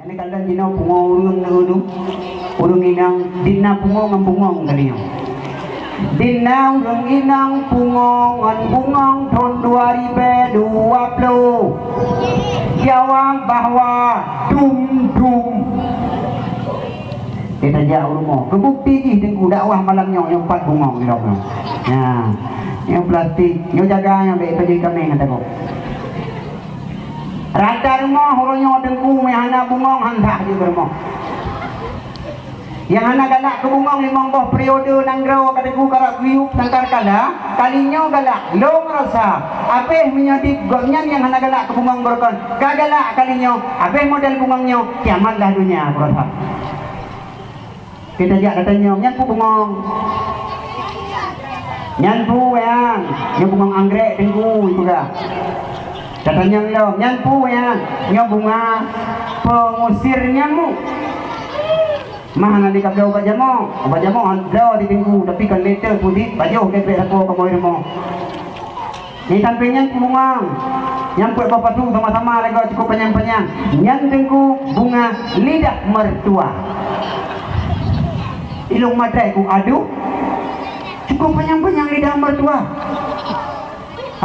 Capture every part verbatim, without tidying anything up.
Ini kalian jinoe pungo ureuëng na ureuëng, ureuëng inong, dina pungo ngon bungong kalian. Dina ureuëng inong pungo ngon bungong tahun dua ribu dua puluh. Jawab bahwa dum dum. Kita jak rumoh. Kebukti jih Teungku dakwah malam nyoe, nyoe empat bungong di dalam nyoe. Ya. Nyoe plastik, nyoe jaga nyoe baik bagi kami kata kok. Rata rumoh uroe nyoe Teungku meuh hana bungong han that jeuet rumoh. Nyang hana galak keu bungong limong boh periode nanggroe ka Teungku karap geuyueb tangkar kala, kali nyoe galak lôn rasa. Abéh meunyoe dit gobnyan nyang hana galak keu bungong beurukon ka galak kali nyoe, abéh model bungong nyoe kiamat lah donya beurasa. Kita jak datang nyoe, nyan peue bungong? Nyan peue nyan? Nyoe bungong anggrek Teungku peugah. Datang nyoe lom, nyan peue nyan? Nyoe bunga pengusir nyamuk. Mah hana dikabloe ubat jamoe. Ubat jamoe han bloe di Teungku, tapi kan liter putih, pajoh kepek sapo kamoe rumoh. Di sampéng nyan peue bungong. Nyang peuet boh pasu sama-sama lagée cukup panyang-panyang. Nyan Teungku bunga lidah mertua. Ilong maté ku aduh. Cukup panyang-panyang lidah mertua.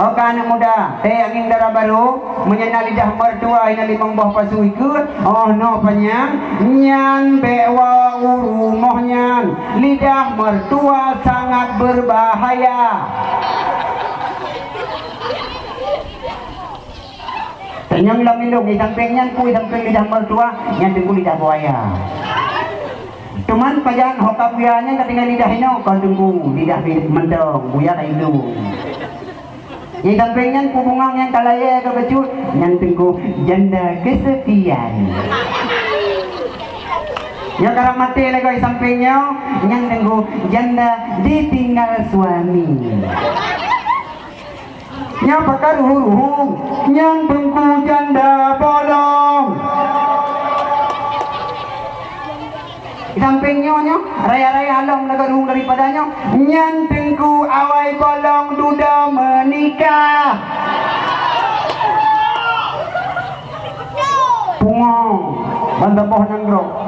Oke anak muda, teh angin dara baru, meunyoe na lidah mertua ina limong boh pasu ikut, oh no panyang, nyan bék wa u rumoh nyan. Lidah mertua sangat berbahaya. Tanyong lam ilong, di sampéng nyan peue, di sampéng lidah mertua, nyan Teungku lidah buaya. Cuman pajan ho ka buya nyan ka tinggai lidah inoe, kon Teungku lidah mantong, buya ka ilong. Di sampéng nyan peue bungong nyang ka layée ka bacut, nyan Teungku janda kesepian. Nyoe karap maté lagée di sampéng nyoe, nyan Teungku janda ditinggal suami. Nyoe pakar ruhu-ruhu, nyan Teungku janda bolong. Di sampéng nyoe, nyoe raya-raya lom lagée ruhu daripada nyoe, nyan Teungku awai bolong duda menikah. Pungo, ban saboh nanggroe.